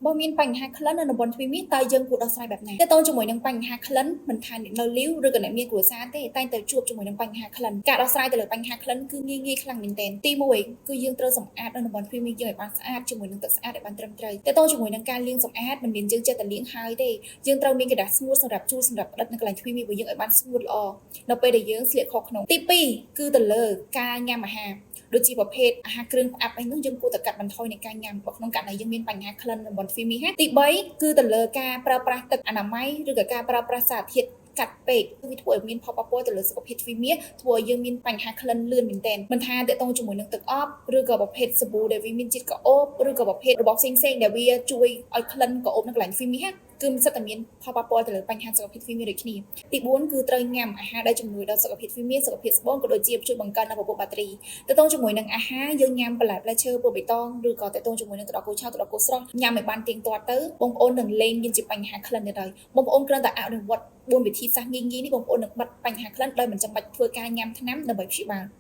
បើមានបញ្ហាក្លិននៅតំបន់ទ្វារមាសតើយើងគួរដោះស្រាយបែបណា?តើតជាមួយនឹងបញ្ហាក្លិនមិនថាអ្នកនៅលីវឬក៏អ្នកមានគ្រួសារទេតែងតែជួបជាមួយនឹងបញ្ហាក្លិនការដោះស្រាយទៅលើបញ្ហាក្លិនគឺងាយងាយខ្លាំងមែនទែនទី1គឺយើងត្រូវសម្អាតនៅតំបន់ទ្វារមាសយើងឲ្យបានស្អាតជាមួយនឹងទឹកស្អាតឲ្យបានត្រឹមត្រូវតើតជាមួយនឹងការលាងសម្អាតមិនមែនយើងចេះតែលាងហើយទេយើងត្រូវមានក្រដាសស្ងួតសម្រាប់ជូលសម្រាប់ផ្ដិតនៅកន្លែងទ្វារមាសរបស់យើងឲ្យបានស្ងួតល្អនៅពេលដែលយើងស្លៀកខោក្នុងទី2គឺទៅលើការញ៉ាំអាហារដូចជាប្រភេទអាហារគ្រឿងផ្អាប់អីនោះយើងគួរតែកាត់បន្ថយនៃការញ៉ាំបើក្នុងករណីយើងមានបញ្ហាក្លិនតំបន់ទ្វារមាសណាទី3គឺទៅលើការប្រើប្រាស់ទឹកអនាម័យឬក៏ការប្រើប្រាស់សារធាតុកាត់ពេកវាធ្វើឲ្យមានផលប៉ះពាល់ទៅលើសុខភាពទ្វារមាសធ្វើឲ្យយើងមានបញ្ហាក្លិនលឿនមែនទែនមិនថាតកតងជាមួយនឹងទឹកអប់ឬក៏ប្រភេទសាប៊ូដែលវាមានជាតិក្រអូបឬក៏ប្រភេទរបស់ផ្សេងៗដែលវាជួយឲ្យក្លិនក្រអូបនៅកន្លែងទ្វារមាសគឺមិនសិតតែមានផលប៉ះពាល់ទៅលើបញ្ហាសុខភាពទ្វារមាសដូចគ្នាទី4គឺត្រូវញ៉ាំអាហារដែលជំនួយដល់សុខភាពទ្វារមាសសុខភាពស្បូនក៏ដូចជាជួយបង្កើនដល់ពពុះបាក់តេរីតកតងជាមួយនឹងអាហារយើងញ៉ាំបន្លែផ្លែឈើពណ៌បៃតងឬក៏តកតងជាមួយនឹងទឹកដោះគោឆៅទឹកដោះគោស្រស់ញ៉ាំឲ្យបានទៀងទាត់ទៅបងប្អូននឹងលែងមានជាបញ្ហាក្លិនទៀតហើយបងប្អូនគ្រាន់តែអនុវត្ត4វិធីសាស្ត្រងាយៗនេះបងប្អូននឹងបាត់បញ្ហាក្លិនដោយមិនចាំបាច់ធ្វើការញ៉ាំថ្នាំដើម្បីព្យាបាល។